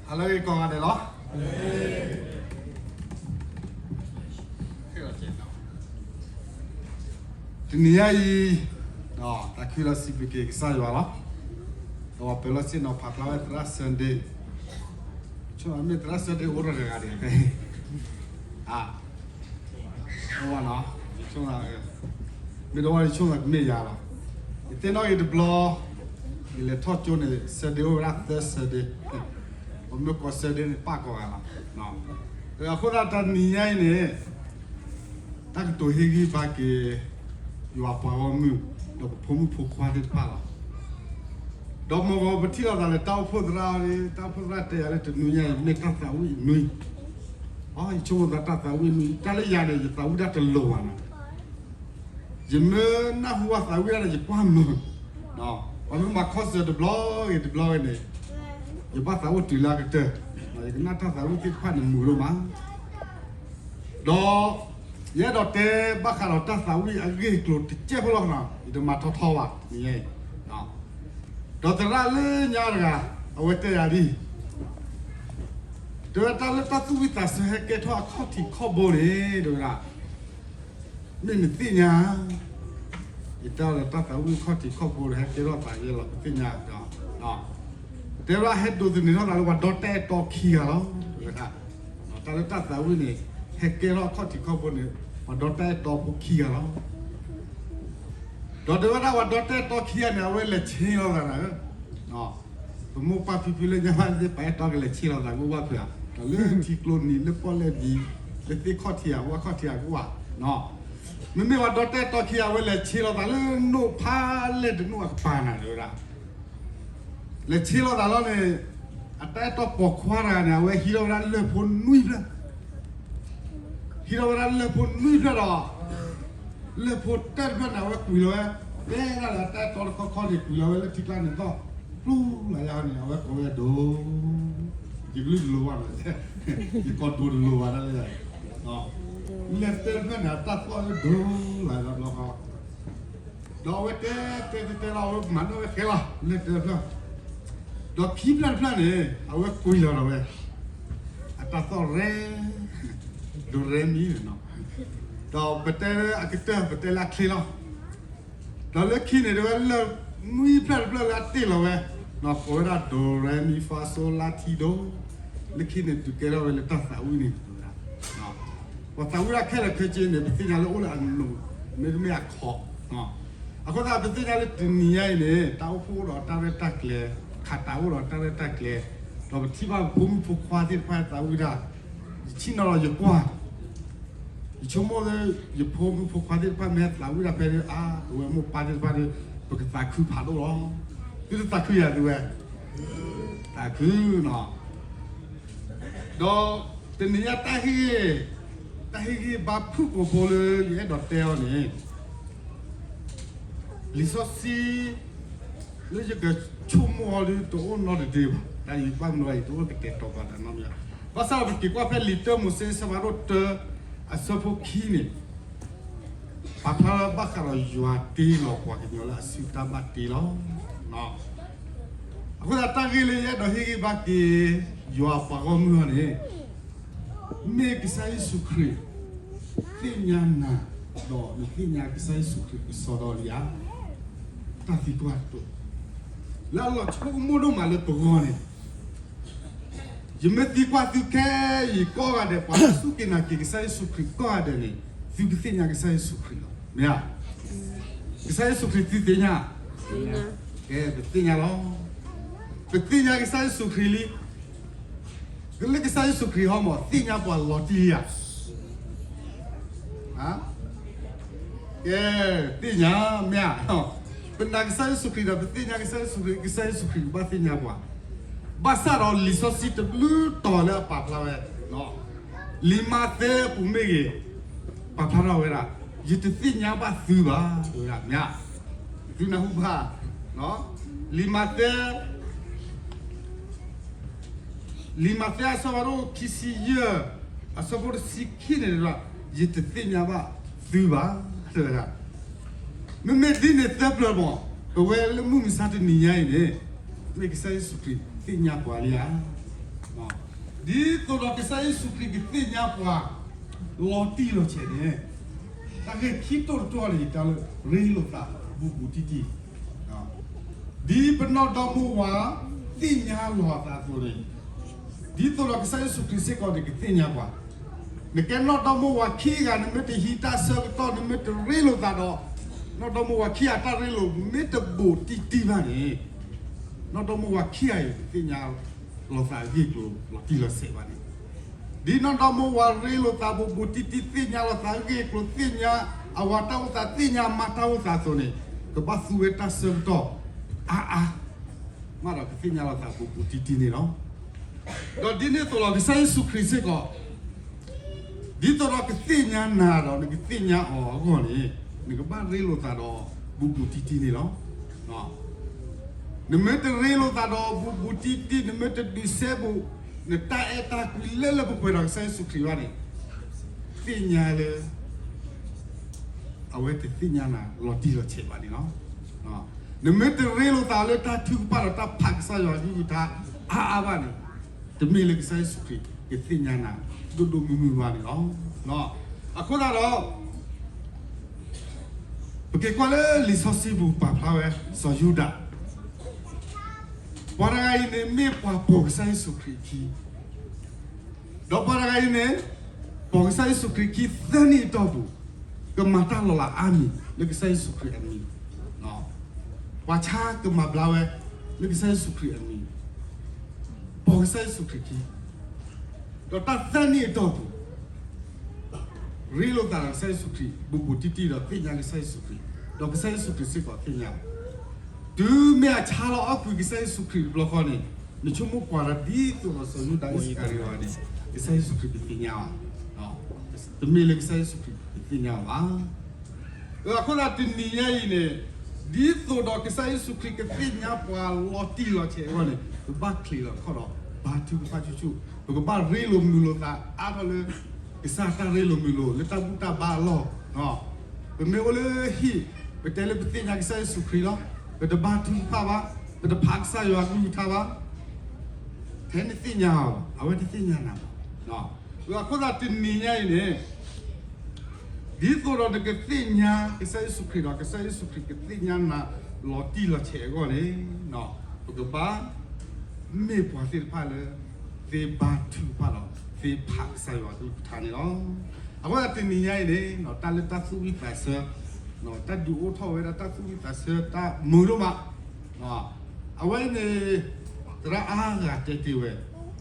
ဟါလၢအဂ့ၤကိးဂၤဒဲးလီၤ. တနံၤညါအံၤ တၢ်ခုလီၤစံးဘျုးက့ၤကစၢ်ယွၤလီၤ. ဒီးပှၤပၢၤလီၢ်ဆ့ၣ်နီၤဖးဖျါဝဲသရၣ် Sunday, ဆိမ့ၢ်သရၣ် Sunday အိၣ်ထီၣ်တဂၤဒံး အဝဲနီၤ, မ့ၢ်ဒီးဝဲဆိကမိၣ်ကမ့ၢ်ယၤလီၤ. ယသ့ၣ်နီၣ်ဂ့ၤတဘျီ, ယလဲၤထီၣ်ကၠိန့ၣ် Sunday အိၣ်ဝဲဒၣ်သၢ Sunday, ပမ့ၢ်ကိး Sunday န့ၣ် ပၢ်ကိးဂၤလီၤ. အဃိသတးတနံၤညါအံၤန့ၣ် တၢ်ကတိၤဟ့ၣ်ဂံၢ်ဘါက့ၤ ယွၤပှၤဂီၢ်မုၢ် ဒီးပဖိမုၣ်ဖိခွါသ့ၣ်တဖၣ်လီၤ. ဒီးမ့ၢ်ဂီၤပထံၣ်လိာ်သးလၢတၢ်အိၣ်ဖှိၣ်သရၣ်, တၢ်အိၣ်ဖှိၣ်သရၣ်တဲယၤလၢတနွံညါအံၤ မ့ၢ်တၢ်သးဝံၣ်အနွံ, အ ယဆိကမိၣ်သးတၢ်သးဝံၣ်အနွံ, တၢ်လၢယၤန့ၣ် ယသးဝံၣ်တၢ်တလိၤဘၣ်နီၤ. ယမ့ၢ်နၢ်ဟူအသးဝံၣ်တၢ်န့ၣ် ယကွၢ်မုာ်, ပှၤမ့ၢ်မၤခီၣ်စၢၤတဘျီဂ့ၤတဘျီဂ့ၤန့ၣ် ယဘၣ်သးအိၣ်တုၤလၢအကတၢၢ်, ယကနၣ်တၢ်သးဝံၣ်သ့ၣ်တဖၣ်န့ၣ်မုာ်ဒိၣ်မး. ဒီး ယအဲၣ်ဒိးတဲဘၣ်ဃးဒီးတၢ်သးဝံၣ်အဂ့ၢ်အကျိၤတစဲးဖိလီၤနီၤ, ယတမၤထီထီဘၣ်, ဒီးသရၣ်လၢညါတဂၤ အဝဲတဲယၤဒ်အံၤ, တဲဝဲတၢ်လၢတၢ်သူၣ်ဝံၣ်သးဆၢဟဲကဲထီၣ်အခီၣ်ထံးခီၣ်ဘိန့ၣ် တဲဝဲဒၣ် မ့ၢ်နသ့ၣ်ညါ, ယတဲအီၤလၢတၢ်သးဝံၣ်ခီၣ်ထံးခီၣ်ဘိန့ၣ် ဟဲကဲထီၣ်သးယဲလီၤ ပသ့ၣ်ညါဒီး တဲဝဲဒၣ်ဟဲဒိးသန့ၤထီၣ်သးလၢပှၤဒီတၢ်အဲၣ်တီခံဂၤလီၤ, တဲဝဲဒၣ် တၢ်လၢတၢ်သးဝံၣ်န့ၣ် ဟဲကဲထီၣ်အခီၣ်ထံးခီၣ်ဘိန့ၣ် ပှၤဒီတၢ်အဲၣ်တီဖိခံဂၤလီၤ. ဒီးတဲဝဲဒၣ်ပှၤဒီတၢ်အဲၣ်တီခံဂၤန့ၣ် အဝဲလဲၤဆ့လိာ်သးနၤဧၢ, ပမိၢ်ပၢ်ဖံဖုလၢညါဘၣ်သ့ၣ် ပှၤအဲၣ်တီကလဲၤဆ့လိာ်သးကအိၣ်ဘၣ်ဖုးဧါ, ဒီးလၢထံကျိနံၤလၢပီၣ်လဲၣ်ဒံး လၢသ့ၣ်ခီၣ်ထံးဧါ ဝၣ်ခီၣ်ထံးဧါကအိၣ်ဧါ, မ့မ့ၢ်ပှၤဒီတၢ်အဲၣ်တီခံဂၤ အဝဲလဲၤဆ့လိာ်သးလၢနိၣ်ဖးလဲၢ်တနိၣ်အကပၤနၤ တဲဝဲဒၣ် လဲၤဆ့လိာ်သးလီၤန့ၣ် အတၢ်အဲၣ်တီပိာ်ခွါတဂၤန့ၣ် အဝဲဟံးထီၣ်ဝဲဒၣ်လၢၢ်ဖိနွံဖျၢၣ်, ဟံးထီၣ်ဝဲဒၣ်လၢၢ်ဖိနွံဖျၢၣ်ဒီး လၢၢ်ဖိတၢၢ်တဖျၢၣ်န့ၣ် အဝဲကွံာ်လီၤဝဲ, တဲဒၣ်လၢအတၢ်အဲၣ်တီတခီခီန့ၣ် ကွံာ်လီၤဝဲလၢထံကျါန့ၣ်သီၣ် ပျူၤလၢယၤန့ၣ် အဝဲကိးဝဲဒိး, ယကလုၢ်တလိၤဘၣ်, ယကိးဒိးတလိၤဘၣ်ဒၣ်လၢယၤ, လၢၢ်တၢၢ်တဖျၢၣ်န့ၣ် အတၢ်သီၣ်လၢဒိးလၢယၤဘျီဃီ ဒီးအဝဲတဲတဲတဲတဲလီၤ အဝဲမၤနီၣ်ဝဲဃဲလီၤ လၢၢ်တၢၢ်တဖျၢၣ်, ဒီးခံဖျၢၣ်တဖျၢၣ်န့ၣ် အဝဲကွံာ်လီၤဒီးဝဲ, အတၢ်သီၣ်ရဲ, ဒိးရဲမံန့ၣ်နီၤ, ဒီးပတဲလၢအကတၢၢ် ပတဲလၢအချ့လီၤ, ဒီးလၢခံန့ၣ် တဲဝဲလၢၢ်နွံဖျၢၣ်တဖျၢၣ်လၢအတ့ၢ်လီၤဝဲ, ကိးဝဲဒၣ် ဒိးရဲမံဖါစိလါထံဒိၣ်, လၢခံန့ၣ် တုၤကဲထီၣ်ဝဲလၢတၢ်သးဝံၣ်န့ၣ် တဲဝဲဒၣ် ပှၤသးဝံၣ်ဒၣ်ခဲလၢာ်ခဲဆ့န့ၣ် ပသ့ၣ်ညါလၢအိၣ်လၢအလိၤ, မ့တမ့ၢ်အခီၣ်, အဃိသတး ပသ့ၣ်ညါလၢတနံၤညါအံၤန့ၣ် တၢ်အိၣ်ဖှိၣ်အိၣ်ဒီးတၢ်ရဲၣ်တၢ်ကျဲၤ, ခးတးအိၣ်ဒီးတၢ်ရဲၣ်တၢ်ကျဲၤ, ဒီးပထံၣ်ဘၣ်ပဖိမုၣ်ဖိခွါသ့ၣ်တဖၣ်သးဝံၣ်ဒၣ်, ယဆ့ၣ်နီၤဒီးယကွၢ်, ယဆိကမိၣ်လၢ ယဖိမုၣ်ဖိခွါသ့ၣ်တဖၣ်မ့ၢ်ဟဲသးဝံၣ်ဒၣ်ဖဲန့ၣ် အါ, ပဝဲမိၢ်ပၢ်သ့ၣ်တဖၣ်ဒီး ပကသးခုဖးဒိၣ်လီၤ. သုတသးခုယၤသုဝဲ, သးခုနီၤ. ဒီးတနံၤညါတၢ်ဟ့ၣ်ဂံၢ်, တၢ်ဟ့ၣ်ဂံၢ်ဘါဖုၣ်ကိာ်ဖိလၢယအဲၣ်ဒိးတဲအီၤန့ၣ်, လံာ်စီဆှံ လၢယကဆိကမိၣ်အီၤဒီး တအိၣ်နီတဒ့ဘၣ်, တၢ်ယဘၣ်မနုၤ ယတအိၣ်ကတဲာ်ကတီၤဘၣ်တၢ်နီတမံၤ, ဘၣ်ဆၣ်ဒီးပက့ၤကွၢ်ဖဲလံာ်တၢမိၤၡ့ အဆၢဖးဒိၣ်တၢ အဆၢဖိခံန့ၣ် ပာ်ဖျါလၢဘၣ်ဃးဒီးယွၤတ့လီၤပှၤကညီလၢအစုတၢ်ဘၣ်တ့လီၤ. အဃိသတးတၢ်ဂ့ၢ်လၢယအဲၣ်ဒိးဟ့ၣ်ဂံၢ်ဘါက့ၤ ယွၤပှၤဂီၢ်မုၢ်အီၤန့ၣ်, မ့ၢ်ကစၢ်ယ့ၣ်ၡူးခရံာ် သ့ၣ်ညါနၤ, ဒီးနသ့ၣ်ညါကစၢ်ယ့ၣ်ၡူးခရံာ်ကစီဒီလံဧါ. တၢ်သံကွၢ်တတိၤ လၢအလီၤဆိကမိၣ်ဒိၣ်မးလၢပဂီၢ်န့ၣ် ယမ့ၢ်သံကွၢ်သုခဲအံၤကိးဂၤဒဲး ပှၤလၢအစူၢ်က့ၤနာ်က့ၤကစၢ်ယ့ၣ်ၡူးခရံာ်ကိးဂၤဒဲးန့ၣ် သုကသ့ၣ်ညါကစၢ်ယ့ၣ်ၡူးခရံာ်လီၤ. မ့ၢ်ဧါ. ကစၢ်ယ့ၣ်ၡူးခရံာ်သုသ့ၣ်ညါ, ကဲ ပသ့ၣ်ညါလီၤ. ပသ့ၣ်ညါကစၢ်ယ့ၣ်ၡူးခရံာ်လံ. လၢကစၢ်ယ့ၣ်ၡူးခရံာ်ဟီမး သ့ၣ်ညါပှၤလီၤတံၢ်ဧါ. ကဲ, သ့ၣ်ညါ, မ့ၢ်ဧါ. ပနာ်ကစၢ်ယ့ၣ်ၡူးခရံာ်ဒီး ပသ့ၣ်ညါကစၢ်ယ့ၣ်ၡူးခရံာ်, ကစၢ်ယ့ၣ်ၡူးခရံာ်ကဘၣ်သ့ၣ်ညါပှၤ. ဘၣ်ဆၣ်ဒီးလံာ်စီဆှံတဘျုးတီၤလၢအပာ်ဖျါဝဲ, လံာ်မးသဲအပူၤမ့ၢ်ဂ့ၤ, ပာ်ဖျါထီၣ်ဝဲဒၣ်, ယတသ့ၣ်ညါဘၣ်သုဘၣ်, မ့ၢ်ဧါ. သုနၢ်ဟူဘၣ်, လံာ်မးသဲ လံာ်မးသဲအဆၢဖးဒိၣ်ခံဆံယဲၢ်, အဆၢဖိတဆံခံန့ၣ်ဒီး ယတသ့ၣ်ညါဘၣ်သုဘၣ်, တဲဝဲဒၣ်. မ့မ့ၢ်ဒ်န့ၣ်သၢပျၢၤမး, ပဝဲလၢမုၢ်မဆါတနံၤညါအံၤန့ၣ်, မ့ၢ်ကစၢ်ယ့ၣ်ၡူးခရံာ်သ့ၣ်ညါပှၤလံဧါ. ဒ်သိးဒီးကစၢ်ယ့ၣ်ၡူးခရံာ်ကသ့ၣ်ညါပှၤ လီၤတံၢ်လီၤဆဲးန့ၣ်, တၢ်ဂ့ၢ်ခံတိာ်တတီၤန့ၣ် တၢ်လၢရ့လိာ်သးဘူးဘူးတံၢ်တံၢ်, ဒ်ပနီၢ်ဒီမါဝၤသ့ၣ်ညါလီၤအသးအသိးန့ၣ်, ဒ်သိးဒီးကစၢ်ယ့ၣ်ၡူးခရံာ်စ့ၢ်ကီးန့ၣ် ကသ့ၣ်ညါပှၤ, နကဲနီၢ်ဒီမါဝၤခံဂၤ နမ့ၢ်တဟံးတၢ်ဆၢကတီၢ် နမ့ၢ်တရ့လိာ်သးဒီး နီၢ်ဒီမါဝၤခံဂၤတၢ်ရ့လိာ် မ့ၢ်တဘူးတံၢ်တံၢ်ဘၣ်န့ၣ်, နီၢ်ဒီမါဝၤခံဂၤအံၤ ကသ့ၣ်ညါလီၤသးအဂ့ၢ်အကျိၤလီၤတံၢ်လီၤဆဲးဘၣ်န့ၣ်, ဒ်နီၢ်ဒီမါဝၤရ့လိာ်သးဘူးဘူးတံၢ်တံၢ် သ့ၣ်ညါလီၤသးအဂ့ၢ်အကျိၤ သ့ၣ်ညါအဝၤတၢ်အိၣ်သး သ့ၣ်ညါအမါတၢ်အိၣ်သးအသိးန့ၣ်, ကဘၣ်သူဝဲတၢ်ဆၢကတီၢ်အါအါ မးဒီးကသ့ၣ်ညါလီၤသးဘူးဘူးတံၢ်တံၢ်န့ၣ်လီၤ. ဒီးဒ်န့ၣ်အသိးလီၤ ကစၢ်ယ့ၣ်ၡူးခရံာ်စ့ၢ်ကီး ဒ်သိးဒီးကသ့ၣ်ညါနၤဒီး နကသ့ၣ်ညါအီၤအဂီၢ်န့ၣ်, နကဘၣ်ရ့လိာ်သးဒီးဘူးဘူးတံၢ်တံၢ်န့ၣ်လီၤ. နမ့ၢ်တရ့လိာ်သးဒီးဘူးဘူးတံၢ်တံၢ် နမ့ၢ်တဒုးစဲဘူး နတၢ်အဲၣ်တၢ်ကွံလၢလၢပှဲၤပှဲၤဒီးကစၢ်ယ့ၣ်ၡူးခရံာ်ဘၣ်န့ၣ်, သ့ၣ်ညါလၢ အဝဲတသ့ၣ်ညါနၤလီၤတံၢ်လီၤဆဲးဘၣ်န့ၣ်လီၤ. နမ့ၢ်တရ့လိာ်သးလၢတၢ်ထုကဖၣ်ဒီးတၢ်ဖးကစၢ်ယွၤအကလုၢ်ကထါအါအါဘၣ်န့ၣ်, တမ့ၢ်လၢကစၢ်ယ့ၣ်ၡူးခရံာ်ကသ့ၣ်ညါနၤဒိၣ်ဒိၣ်မုၢ်မုၢ်ဘၣ်န့ၣ်လီၤ. အဃိသတးဒီး ပက့ၤကွၢ်လၢလံာ်စီဆှံပူၤပာ်ဖျါဝဲ စီၤယူဒၤ, ပှၤတဂၤအံၤန့ၣ်မ့ၢ်ပှၤပိာ်ကစၢ်ယ့ၣ်ၡူးခရံာ်အခံ ဒီးပှၤတဂၤအံၤန့ၣ် ပိာ်ကစၢ်ယ့ၣ်ၡူးခရံာ်ခံသၢနံၣ်အတီၢ်ပူၤ, ကမၤတၢ်လီၤလးအါမံၤလၢကစၢ်ယ့ၣ်ၡူးခရံာ်အမံၤ, ပှၤဆါကမၤဘျါဝဲလၢကစၢ်ယ့ၣ်ၡူးခရံာ်အမံၤ, ပိာ်ကစၢ်ယ့ၣ်ၡူးခရံာ်ခံ, ဒီးတၢ်သၢနံၣ်အတီၢ်ပူၤ ရ့လိာ်သးဒီးကစၢ်ယ့ၣ်ၡူးခရံာ် ဘူးဘူးတံၢ်တံၢ်ဒီးသ့ၣ်ညါကစၢ်ယ့ၣ်ၡူးခရံာ်, ဒီးကစၢ်ယ့ၣ်ၡူးခရံာ်စ့ၢ်ကီးသ့ၣ်ညါလီၤ. တုၤမ့ၢ်အဆါလီၤအီၣ်ကွံာ်ကစၢ်ယ့ၣ်ၡူးခရံာ်တဘျီဃီန့ၣ်, နဆိကမိၣ်ပှၤဒီးဒ်သိးဒီးစီၤယူဒၤအံၣ်စကၤရံၤအံၤန့ၣ်, ကစၢ်ယ့ၣ်ၡူးခရံာ်တသ့ၣ်ညါဘၣ်, တမ့ၢ်လၢကစၢ်ယ့ၣ်ၡူးခရံာ်တသ့ၣ်ညါဘၣ်. အဃိသတးတနံၤညါအံၤန့ၣ်, ဒ်သိးဒီးကစၢ်ယ့ၣ်ၡူးခရံာ်ကသ့ၣ်ညါပှၤလီၤတံၢ်လီၤဆဲးအဂီၢ်န့ၣ်, ပဘၣ်ချ့လီၤခီၣ်ဒီး ဘါထုကဖၣ်ဆူၣ်ဆူၣ်, ပကဘၣ်ရ့လိာ်မုာ်လိာ်သးအါထီၣ်လၢ ကစၢ်တၢ်ရ့လိာ်မုာ်လိာ် လၢတၢ်ဘူၣ်တၢ်ဘါအလီၢ်, ပမ့ၢ်အိၣ်လၢဟံၣ်, ပတဲလၢပသ့ၣ်ညါကစၢ်ယ့ၣ်ၡူးခရံာ်လီၤ, ပတဘါထုကဖၣ်ဘၣ်, ပတဖးကစၢ်ယွၤအကလုၢ်ကထါဘၣ်, ထဲနသ့ၣ်ညါအီၤ, အဝဲတသ့ၣ်ညါနၤဘၣ်. အဃိသတးတနံၤညါအံၤန့ၣ်, ဒ်သိးဒီးနကသ့ၣ်ညါကစၢ်ယ့ၣ်ၡူးခရံာ်ဒီး ကစၢ်ယ့ၣ်ၡူးခရံာ်ကသ့ၣ်ညါနၤလီၤတံၢ်လီၤဆဲးအဂီၢ်န့ၣ်, ပကဘၣ် မ့ၢ်ပှၤသ့ၣ်တဖၣ်လၢ သ့ဘါထုကဖၣ်ဒီး သ့ဖးကစၢ်ယွၤအကလုၢ်ကထါန့ၣ်လီၤ. အဃိသတးတနံၤညါအံၤန့ၣ်, တၢ်လၢတၢ်သူၣ်ဝံၣ်သးဆၢ, တၢ်ဒုးအိၣ်ထီၣ်ဝဲဒၣ်တၢ်သူၣ်ဝံၣ်သးဆၢတၢ်မုာ်ဒိၣ်မး, အဝဲန့ၣ် သရၣ်အါဂၤတဲတ့ၢ်ဝဲ,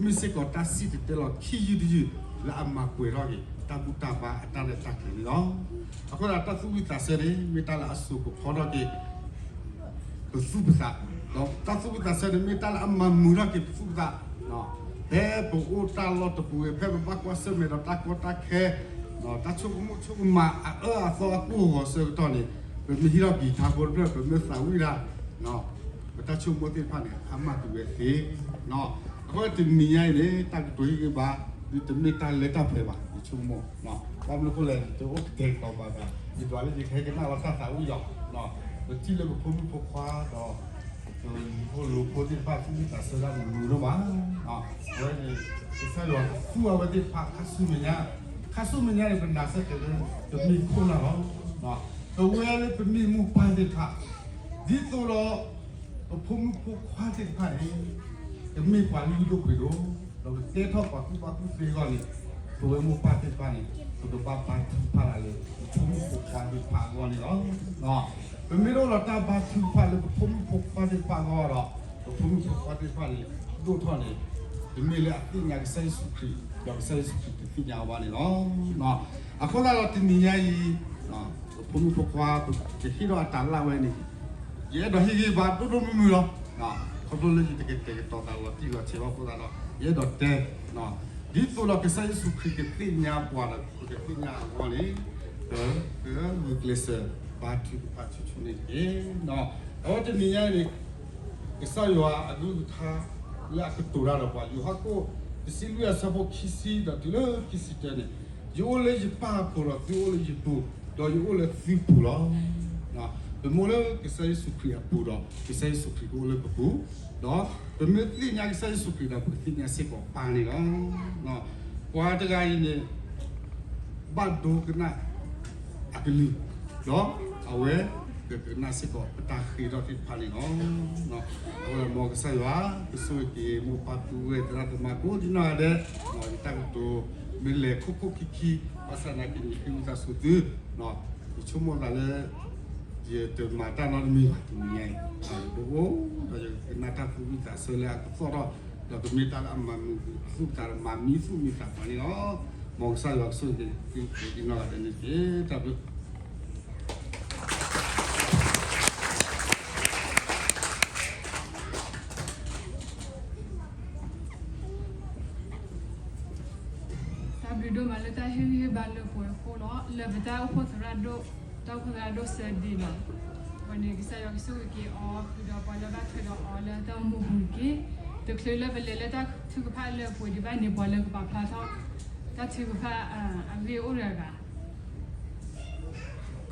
မ့ၢ်စ့ၢ်ကီးတၢ်စံၣ်တဲၤတဲလီၤခံယုၢ်တယုၢ် လၢအမၤပှဲၤထီၣ်က့ၤ တၢ်ဘူၣ်တၢ်ဘါအတၢ်ရဲၣ်တၢ်ကျဲၤန့ၣ်လီၤ. အဃိသတးတၢ်သူၣ်ဝံၣ်သးဆၢန့ၣ် မ့ၢ်တၢ်လၢအစိာ်ကဖီထီၣ်က့ၤ ပသူၣ်ပသး, ဒီးတၢ်သူၣ်ဝံၣ်သးဆၢန့ၣ် မ့ၢ်တၢ်လၢအမၤမုာ်ထီၣ်က့ၤပသူၣ်ပသး, ဖဲပအိၣ်တၢ်လီၢ်တပူၤဂ့ၤ, ဖဲပဘၣ်ကွၢ်ဆၢၣ်မဲာ်ဒီးတၢ်ကီတၢ်ခဲ, တၢ်ဆိကမိၣ်ဆိကမးအအၢအသီအကိၢ်အဂီၤအဆၢကတီၢ်န့ၣ်, ပမ့ၢ်ဟံးထီၣ်ကံၤထါဖိတဖျၢၣ် ပမ့ၢ်သးဝံၣ်ဒၣ်, ပတၢ်ဆိကမိၣ်သ့ၣ်တဖၣ်န့ၣ် အါမးတုၤဝဲသ့. အဃိတနံၤညါအံၤန့ၣ် တၢ်ကတိၤဟ့ၣ်ဂံၢ်ဘါ ဒ်တမ့ၢ်တၢ်လၢတၢ်ပှဲၤဘၣ် ယဆိကမိၣ်, ဘၣ်မနုၤအဃိလဲၣ် ယတအိၣ်ကတဲာ်ကတီၤဘၣ်ဘၣ်, ယဒွးလၢယကဟဲကနၣ်လီၤတၢ်သးဝံၣ်လီၤ. ပထံၣ်လၢပဖိမုၣ်ဖိခွါဒီး ဖိလိၤဖိသ့ၣ်တဖၣ် သူၣ်ဝံၣ်သးဆၢတၢ်မုာ်ဒိၣ်မး, အဝဲန့ၣ် ကစၢ်ယွၤသူအဝဲသ့ၣ်တဖၣ်ခါဆူမဲာ်ညါ, ခါဆူမဲာ်ညါန့ၣ် ပနာ်ဆၢတဲာ်လၢ ပမ့ၢ်ခိၣ်နၢ်လီၤ. ပဝဲလၢပမ့ၢ်မိၢ်ပၢ်သ့ၣ်တဖၣ်, ဒ်သိးဒီး ပဖိမုၣ်ဖိခွါသ့ၣ်တဖၣ်န့ၣ် ကမ့ၢ်ပှၤလုၢ်ဒိၣ်ပှ့ၤဒိၣ်, ဒီးကကဲထီၣ်ပှၤကူၣ်ဘၣ်ကူၣ်သ့အဂီၢ်န့ၣ်, ပဝဲမိၢ်ပၢ်သ့ၣ်တဖၣ်န့ၣ် ပကဘၣ်ဘါထုကဖၣ်လၢ ပဖိမုၣ်ဖိခွါသ့ၣ်တဖၣ်အဂီၢ်န့ၣ်လီၤ. ပမ့ၢ်တအိၣ်ဒီးတၢ်ဘါထုကဖၣ်လၢပဖိမုၣ်ဖိခွါသ့ၣ်တဖၣ်အဂီၢ်ဒီး, ပဖိမုၣ်ဖိခွါသ့ၣ်တဖၣ်န့ၣ် ဒိၣ်ထီၣ်န့ၣ် တမ့ၢ်လၢအသ့ၣ်ညါကစၢ်ယ့ၣ်ၡူးခရံာ် ဒီးကစၢ်ယ့ၣ်ၡူးခရံာ်တသ့ၣ်ညါအီၤဘၣ်န့ၣ်လီၤ. အဃိသတးဒီးတနံၤညါအံၤ, ပဖိမုၣ်ဖိခွါ ပကဟ့ၣ်ထီၣ်အတၢ်လၢ်ဝဲန့ၣ်, ယအဲၣ်ဒိးဟ့ၣ်ဂံၢ်ဘါဒိၣ်ဒိၣ်မုၢ်မုၢ်လီၤ. ခီဖျိလၢယတကတဲာ်ကတီၤသးလီၤတံၢ်လီၤဆဲးဘၣ်အဃိသတးဒီး ယအဲၣ်ဒိးတဲ, ဒ်သိးဒီးကစၢ်ယ့ၣ်ၡူးခရံာ်ကသ့ၣ်ညါပှၤဒီး ပကသ့ၣ်ညါအဂီၢ်န့ၣ်, ပကဂုာ်ကျဲးစၢးဘါထုကဖၣ်ဆူၣ်ဆူၣ်န့ၣ်တက့ၢ်. အဝဲတနံၤညါအံၤန့ၣ် ကစၢ်ယွၤအကလုၢ်ကထါ လၢအကတိၤတၢ်ဒီးပှၤ ယိၤဟၣ်ခိၣ်တဆံလွံၢ်အဆၢဖိခံဆံဒီးတုၤလၢခံဆံတၢန့ၣ်, ယအိၣ်လၢယပၢ်အပူၤဒီး သုအိၣ်လၢယပူၤ, ဒီးယအိၣ်လၢသုပူၤလီၤ. ပမ့ၢ်အိၣ်လၢကစၢ်ယ့ၣ်ၡူးခရံာ်အပူၤဒီး ကစၢ်ယ့ၣ်ၡူးခရံာ်ကအိၣ်လၢပပူၤ, ဒီးပမ့ၢ်သ့ၣ်ညါကစၢ်ယ့ၣ်ၡူးခရံာ်ဒီး ပကသ့ၣ်ညါစ့ၢ်ကီးပၢ်န့ၣ်လီၤ. ပှၤတဂၤအံၤန့ၣ် ဘၣ်ဒိကနၣ်အကလုၢ်, ဒီးအဝဲကကနၣ်စ့ၢ်ကီးပတၢ်ဃ့ထီၣ်သ့ၣ်တဖၣ်န့ၣ်လီၤ. အဃိဒီးမ်ကစၢ်ယွၤ ကဆိၣ်ဂ့ၤက့ၤမိၢ်ပၢ်ပုၢ်ဝဲၢ်သရၣ်သမါကိးဒံနီၢ်ဂၤဒဲး, ယတၢ်ကတိၤမ့ၢ်လဲၤခိၣ်ခိၣ်ခံခံ, ဘၣ်ဆၣ်သနာ်က့န့ၣ် ဃ့ဝံသးစူၤသု, ယဆိကမိၣ်သးလၢ ယတမၤတၢ်နီတမံၤဘၣ်တနံၤညါအံၤ, ယကအိၣ်ဒီးယကကနၣ်တၢ်သူၣ်ဝံၣ်သးဆၢလၢအကသီၣ်ထီၣ်, ဒီးကမ့ၢ်တၢ်လၢအမၤမုာ်သူၣ်သး မၤမံသူၣ်မံသးပှၤန့ၣ်လီၤ. မ်ကစၢ်ယွၤကဆိၣ်ဂ့ၤက့ၤသုကိးဒံနီၢ်ဂၤဒဲးန့ၣ်တက့ၢ်. တၢ်ဘျုး တၢ်ဘျုးဒိၣ်မးလၢတၢ်ဟ့ၣ်ဂံၢ်ဟ့ၣ်ဘါလၢပှဲၤအဃိလီၤ. လၢပတၢ်အိၣ်ဖှိၣ်သရၣ်ဒိၣ်, တၢ်အိၣ်ဖှိၣ်သရၣ်ဒိၣ်စၢၤဒ့နီၤ, အဝဲန့ၣ် ကစၢ်ယွၤကဆိၣ်ဂ့ၤက့ၤအီၤ ဃုာ်ဒီးပှၤလၢဘၣ်ထွဲဒီးအီၤလၢတၢ်အိၣ်မူအပူၤတက့ၢ်. တချုးလၢပလဲၤလၢတၢ်ထုကဖၣ်လၢပှဲၤဒံးဘၣ်န့ၣ် ပှၤလၢကပာ်ဖျါထီၣ် တၢ်ထုကဖၣ်အဂ့ၢ်အိၣ်ဒီးအဂၤ